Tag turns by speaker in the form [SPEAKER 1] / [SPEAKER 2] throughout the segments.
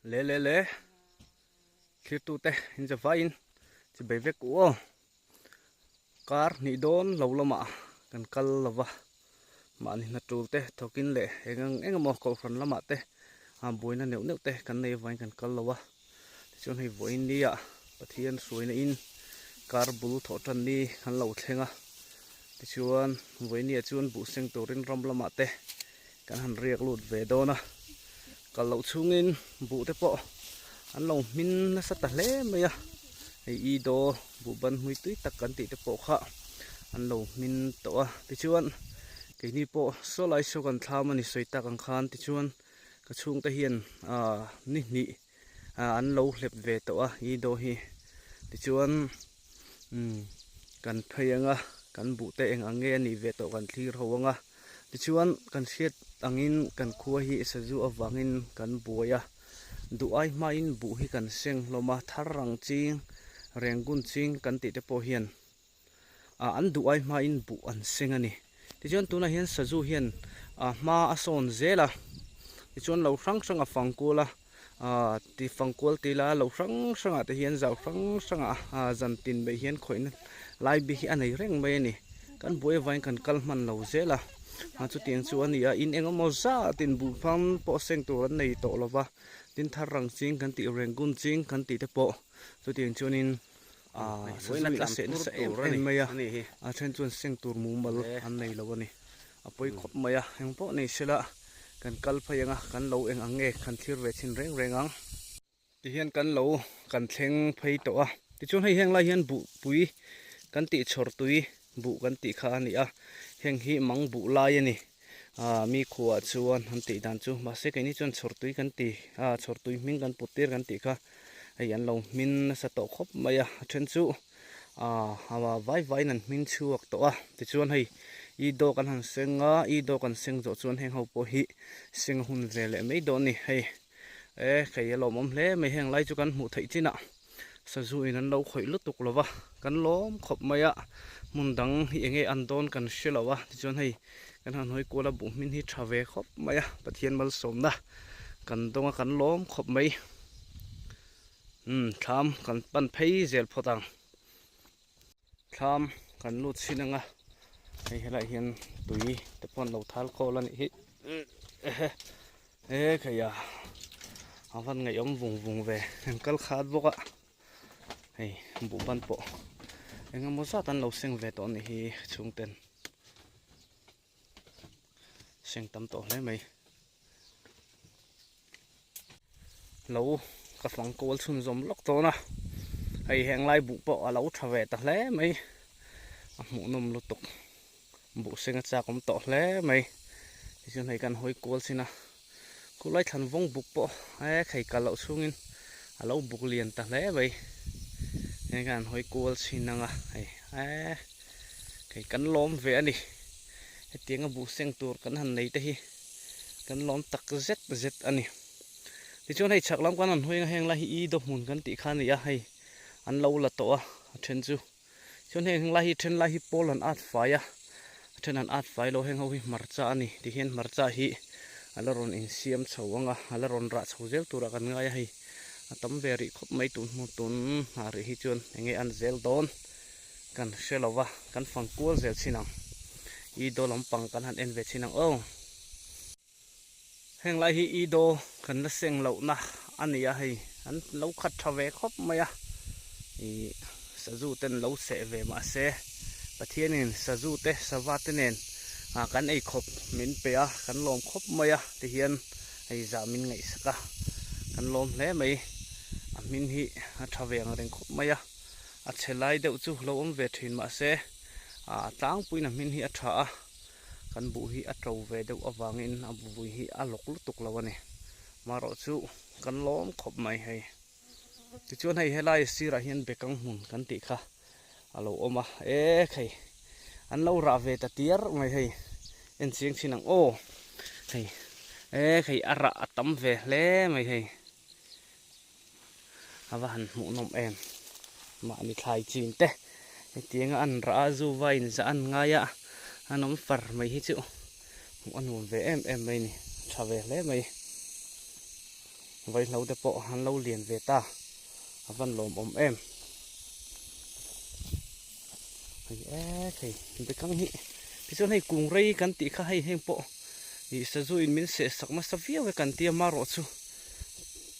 [SPEAKER 1] Le le le thlirtute in zavaiin chibei vek u aw kar hnih dawn lo lamah kan kal lo va mahni hna tul te thawkin leh eng ang eng emaw kohhran lamah te a buaina neuh neuh te kan nei avangin kan kal lo a tichuan hei vawiin nia Pathian hruaina in kar bul thawh tan ni an lo thleng a tichuan vawiin nia chuan buh seng turin ram lamah te kan han riak lut ve dawn a kal loh chhungin buh te pawh an lo hmin nasa ta hle mai a hei i daw buh ban hmui tui tak kan tih te pawh kha an lo hmin tawh a tichuan keini pawh saw lai saw kan thlam a ni sawi tak ang khan tichuan ka chhungte hian ah ni hnih ah an lo hlep ve tawh a i daw hi tichuan umm kan phei ang a kan buh te eng ang nge a nih ve tawh kan thlir ho ang a. Tichuan kan hriat angin kan khua hi sazu avangin kan buai a, duh ai hmain buh hi kan seng hlawm a, thar rang ching, rengun ching kan tih te pawh hian ah an duh ai hmain buh an seng a ni. Tichuan tunah hian sazu hian ah hma a sawn zel a, tichuan lo hrang hrang a fang kual a, ah ti fang kual ti la lo hrang hrangah te hian zau hrang hrangah ah zan tin mai hian khawihna lai bik hi a nei reng mai a ni kan buai avangin kan kal hman lo zel a a chutiang chu a ni a in eng emaw zat in buh hmang pawh seng tur an nei tawh lo va tin thar rang ching kan tih rengun ching kan tih te pawh chutiang chuanin ah sazu a seh nasa em em mai a a then chuan seng tur mumal an nei lo a ni. A pawi khawp mai a, eng pawh nei sela kan kal phei ang a, kan lo eng ang nge kan thlir ve chhin reng reng ang. Tihian kan lo kan thleng phei tawh a, tichuan hei heng lai hian buh pui kan tih chhawr tui buh kan tih kha a ni a, heng hi mang buh lai a ni, ah mi khuaah chuan an tih dan chu mahse keini chuan chhawr tui kan ti a, chhawr tui hming kan put tir kan tih kha hei an lo hmin nasa tawh khawp mai a, a then chu. Aaa vai vaiin an hming chhuak tawh a tichuan hei i daw kan han seng a i daw kan seng zawh chuan heng ho pawh hi seng a hun ve leh mai dawn a ni hei e kei a lawmawm hle mai heng lai chu kan hmuh theih chinah sazu in an lo khawih lutuk lo va kan lawm khawp mai a hmun dang hi eng nge an dawn kan hre lo a tichuan hei kan han hawi kual a buh hmin hi tha ve khawp mai a Pathian malsawmna kan dawng a kan lawm khawp mai. Umm thlam kan pan phei zel phawt ang thlam kan lut chhin ang a hei helai hian tui te pawh an lo thal khawl a nih hi ehe e khai a a van ngaihawm vung vung ve an kal khat bawk a hei buh ban pawh eng emaw zat an lo seng ve tawh a nih hi chhungten seng tam tawh hle mai. Lo ka fang kawl chhunzawm lawk dawn a hei heng lai buh pawh a lo tha ve ta hle mai a hmuhnawm lutuk buh seng a chak awm tawh hle mai tichuan hei kan hawi kual chin a khulai thlan vawng buk pawh e khei kal loh chhungin a lo buk lian ta hle mai heng kan hawi kual chin ang a hei e khei kan lawm ve a ni hetianga buh seng tur kan han nei te hi. Kan lawm tak zet zet a ni. Tichuan hei chhak lam kan han hawi ang a, heng lai hi i daw hmun kan tih kha a ni a, hei an lo la tawh a, a then chu. Chuan heng lai hi then lai hi pawl an at fai a, a then an at fai lo, heng ho hi hmarcha a ni. Tihian hmarcha hi a la rawn insiam chho ang a, a la rawn rah chho zel turah kan ngai a, hei a tam ve rih khawp mai tun hnu tun hnah rih hi chuan eng nge an zel dawn kan hre lo va, kan fang kual zel chin ang. I daw lampang kan han en ve chin ang aw. Heng lai hi i daw kan la seng lohna a ni a hei an lo khat tha ve khawp mai a ih sazu ten lo seh ve mahse Pathianin sazu te sava te nen ah kan ei khawp min pe a kan lawm khawp mai a tihian hei zah min ngaihsak a kan lawm hle mai a hmin hi a tha ve ang reng khawp mai a a chhe lai deuh chu lo awm ve thin mahse ah tlangpuiin a hmin hi a tha a. Kan buh hi a to ve deuh avangin a buvui hi a lawk lutuk lo a ni. Marawh chu kan lawm khawp mai hei. Tichuan hei helai sirah hian bekang hmun kan tih kha a lo awm a, e khei an lo rah ve ta tiar mai hei en chiang chin ang aw hei e khei a rah a tam ve hle mai hei a va han hmuh nawm em mahni thlai chin te hetianga an rah a zu va in zah an ngai a an awm far mai hi chu hmuh a nuam ve em em mai a ni tha ve hle mai. Vaihlo te pawh an lo lian ve ta, a van lawmawm em. Hei ek hei bekang hi tichuan hei kung rei kan tih kha hei heng pawh ih sazu in min seh sak nasa viau e kan tia marawh chu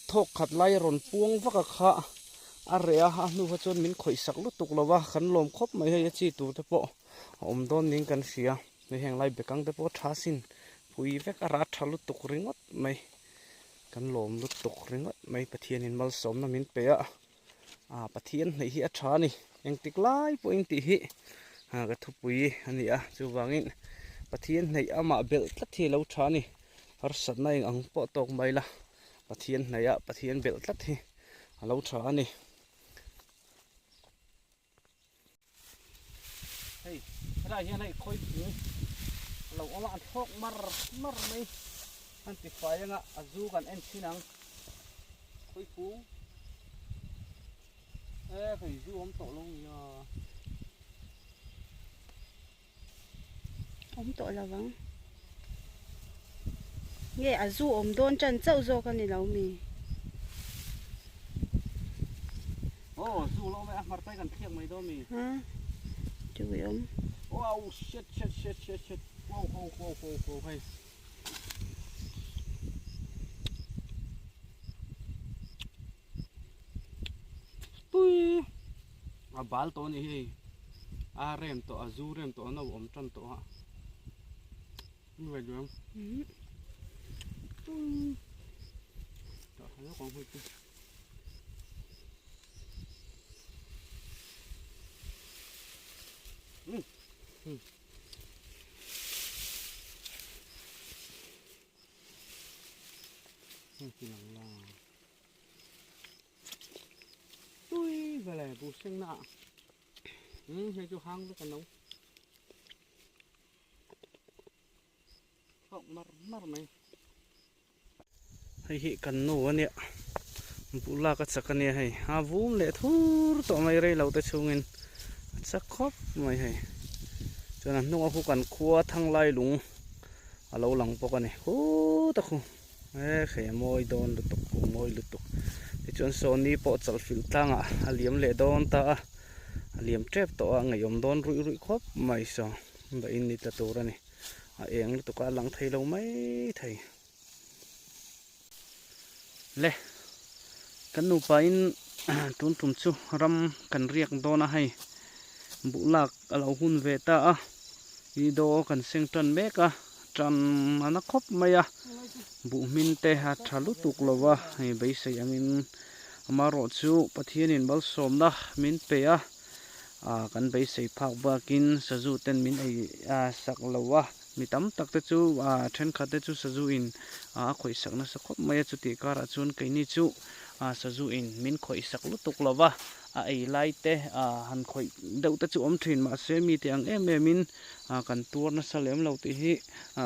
[SPEAKER 1] thawk khat lai a rawn puang vak a kha a reh a a hnu kha chuan min khawih sak lutuk lo a kan lawm khawp mai hei a chi tur te pawh a awm dawn niin kan hria hei heng lai bekang te pawh a tha sin pui vek a rah tha lutuk ringawt mai kan lawm lutuk ringawt mai Pathianin malsawmna min pe a. Ah Pathian hnaih hi a tha a ni engtik lai pawhin tih hi ah ka thupui a ni a chuvangin Pathian hnaih amah belh tlat hi a lo tha a ni harsatna eng ang pawh tawk mai la Pathian hnaih ah Pathian belh tlat hi a lo tha a ni. Hei helai hian hei khawi thing a lo awm a an thlawk mar mar mai an ti fai anga a zu kan en thin ang khawi kung e hei zu awm tawh lo nia.
[SPEAKER 2] Awm tawh lo vang. Nge a zu awm dawn tan chauh zawk a ni lo mi?
[SPEAKER 1] Aw zu lo mai a hmar tai kan thliak mai dawn mi.
[SPEAKER 2] Ha tui awm.
[SPEAKER 1] Wow shit shit shit shit shit wow wow wow wow wow hei. Tui a bal tawh a ni hei a rem tawh a zu rem tawh a no awm tan tawh a ni ve duang tui tah khan lawk ang hei chu. Hei chu lang la. Tui ve le bu seng na ah umm hei chu hang vek a no thawk mar mar mai hei hi kan nu a nia buh lak a chak a nia hei a vum leh thur tawh mai rei lo te chhungin a chak khawp mai hei chuan a hnungah khu kan khua thang lai lung a lo lang bawk a ni khut a khu. E hei a mawi dawn lutuk a mawi lutuk tichuan sawni pawh chalhfilh tlangah a liam leh dawn ta a a liam tep tawh a ngaihawm dawn ruih ruih khawp mai saw va in ni ta tur a ni a eng lutuk a a lang thei lo mai thei le kan nupa in tun tum chu ram kan riak dawn a hei buh lak a lo hun ve ta a i daw kan seng tan mek a. Tan a na khawp mai a, buh hmin te a tha lutuk lo va, hei beisei angin amaherawh chu Pathianin malsawmna min pe a, ah kan beisei phak bakin sazu ten min ei sak lo a, mi tam tak te chu ah thenkhat te chu sazu in a khawih sak nasa khawp mai a, chutih karah chuan keini chu ah sazu in min khawih sak lutuk lo va, a ei lai te ah han khawih deuh te chu awm thin mahse mite ang em em in kan tuar nasa lem lo tih hi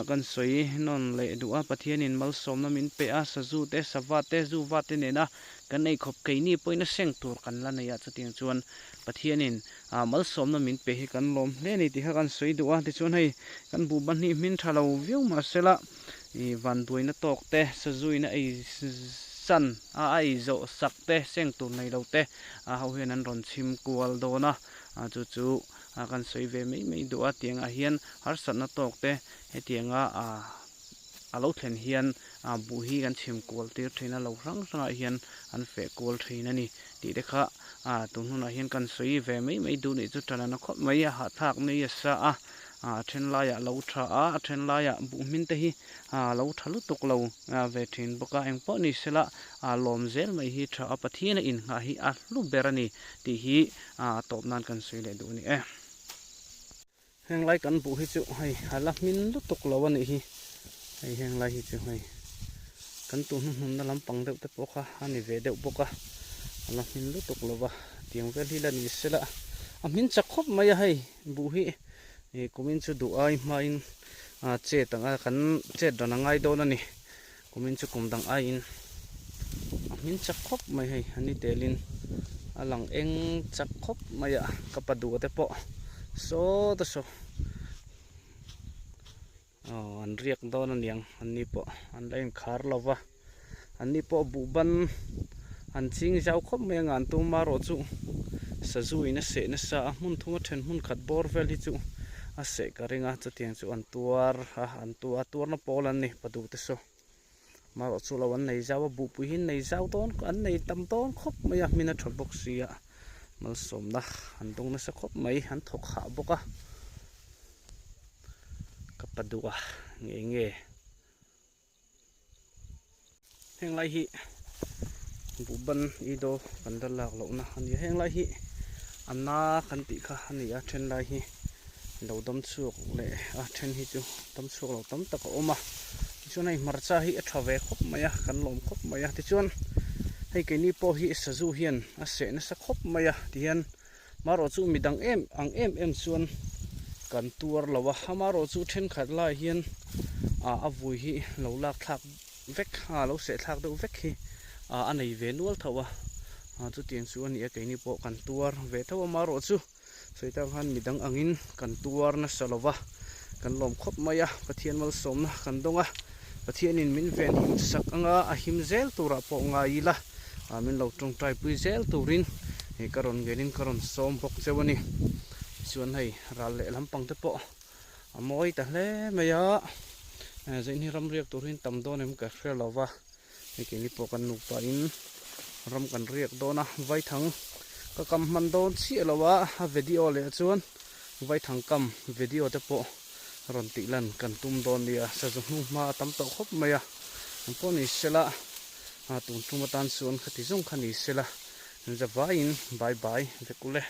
[SPEAKER 1] kan sawi nawn leh duh a, Pathianin malsawmna min pe a, sazu te, sava te, zuva te nena kan ei khawp keini pawhin a seng tur kan la nei a, chutiang chuan Pathianin malsawmna min pe hi kan lawm hle a ni tih kha kan sawi duh a, tichuan hei kan buh pahnih hmin tha lo viau mahsela ih vanduaina tawk te, sazuina ei san a a ei zawh sak te, seng tur nei lo te ho hian an rawn chhim kual dawn a, chu chu. a kan sawi ve mai mai duh a tiangah hian harsatna tawk te hetianga ah a lo thlen hian ah buh hi kan chhim kual tir thin a lo hrang hrangah hian an feh kual thin a ni tih te kha ah tun hunah hian kan sawi ve mai mai duh nih chu tan a na khawp mai a hahthlak mai a sa a ah a then laiah a lo tha a a then laiah buh hmin te hi ah a lo tha lutuk lo ve thin bawk a engpawh ni sela ah lawm zel mai hi tha a Pathian a innghah hi a hlu ber a ni tih hi a tawp nan kan sawi leh duh a ni e. Heng lai kan buh hi chu hei a la hmin lutuk lo a nih hi, hei heng lai hi chu hei kan tun hnuhnunna lampang deuh te pawh kha a ni ve deuh bawk a, a la hmin lutuk lo va, tiang vel hi la ni sela a hmin chak khawp mai a hei buh hi ih kumin chu duh ai hmain chet ang a kan chet ran a ngai dawn a ni. Kumin chu kum dang aiin a hmin chak khawp mai hei a ni telin a lang eng chak khawp mai a ka pa duh te pawh saw te saw aw an riak dawn aniang an ni pawh an la inkhar lo va. Anni pawh buhban an ching zau khawp mai a ngan tum erawh chu sazu in a seh nasa a, hmun thum a then hmun khat bawr vel hi chu a seh ka ring a, chutiang chu an tuar a, an tuar a tuarna pawl an ni paduh te saw. Marawh chu lo an nei zau a, buhpui hi an nei zau dawn an nei tam dawn khawp mai a, hmin a tha bawk si a, malsawmna an dawng nasa khawp mai, an thawk hah bawk a, ka pa duh a nge nge. Heng lai hi buhban ido kan la lak lohna a ni a, heng lai hi a na kan tih kha a ni a, then lai hi lo dam chhuak leh a then hi chu dam chhuak lo tam tak a awm a, tichuan hei hmarcha hi a tha ve khawp mai a, kan lawm khawp mai a, tichuan hei keini pawh hi sazu hian a seh nasa khawp mai a tihian marawh chu midang em ang em em chuan kan tuar lo a, amarawh chu thenkhat lai hian ah a vui hi lo lak thlak vek a lo seh thlak deuh vek hi ah a nei ve nual tho a, chutiang chu a ni a keini pawh kan tuar ve tho a marawh chu. Sawi tak khan midang angin kan tuar nasa lo va, kan lawm khawp mai a, Pathian malsawmna kan dawng a, Pathianin min ven him sak anga a him zel turah pawh ngai ila, min lo tawngtai pui zel turin ka rawn ngenin ka rawn sawm bawk cheu a ni. Tichuan hei ral leh lampang te pawh a mawi ta hle mai a, zain hi ram riak tur hi tam dawn em ka hre lo va. Hei keini pawh kan nupa in ram kan riak dawn a, vaithang ka kam hman dawn chiah lo a, a video leh chuan vaithang kam video te pawh rawn tih lan kan tum dawn nia, sazu hnu hma a tam tawh khawp mai a, ang pawh ni sela tun tum atan chuan khati zawng kha ni sela, zavaiin bye bye vek ule.